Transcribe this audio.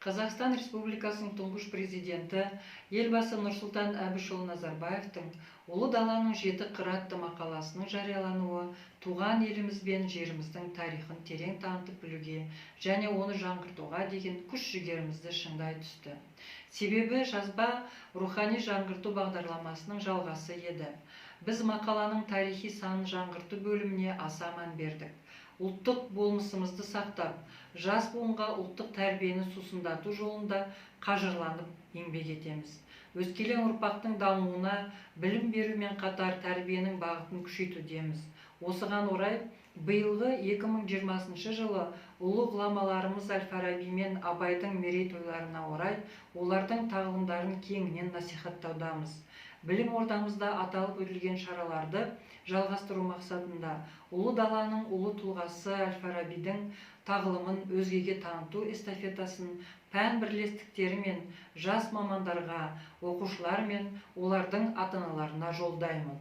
Қазақстан Республикасының тұңғыш президенті Елбасы Нұрсұлтан Әбішұлы Назарбаевтың «Ұлы даланың жеті қыры» атты мақаласының жариялануы туған еліміз бен жеріміздің тарихын терең танытып білуге және оны жаңғыртуға деген күш-жігерімізді шыңдай түсті. Себебі жазба «Рухани жаңғырту» бағдарламасының жалғасы еді. Біз мақаланың тарихи санын жаңғырту бөліміне аса мән бердік. Ұлттық болмысымызды сақтап, жас буынға ұлттық тәрбиені сусындату жолында қажырланып еңбек етеміз. Өскелең ұрпақтың дамуына білім берумен қатар тәрбиенің бағытын күшейтудеміз. Осыған орай биылғы 2020 жылы ұлы ғұламаларымыз әл-Фараби мен Абайдың мерейтойларына орай олардың тағылымдарын кеңінен насихаттаудамыз. Білім ордамызда аталып өтілген шараларды жалғастыру мақсатында Ұлы даланың ұлы тұлғасы әл-Фарабидің тағылымын өзгеге таныту эстафетасын пән бірлестіктері мен жас мамандарға, оқушылар мен олардың ата-аналарына жолдаймын.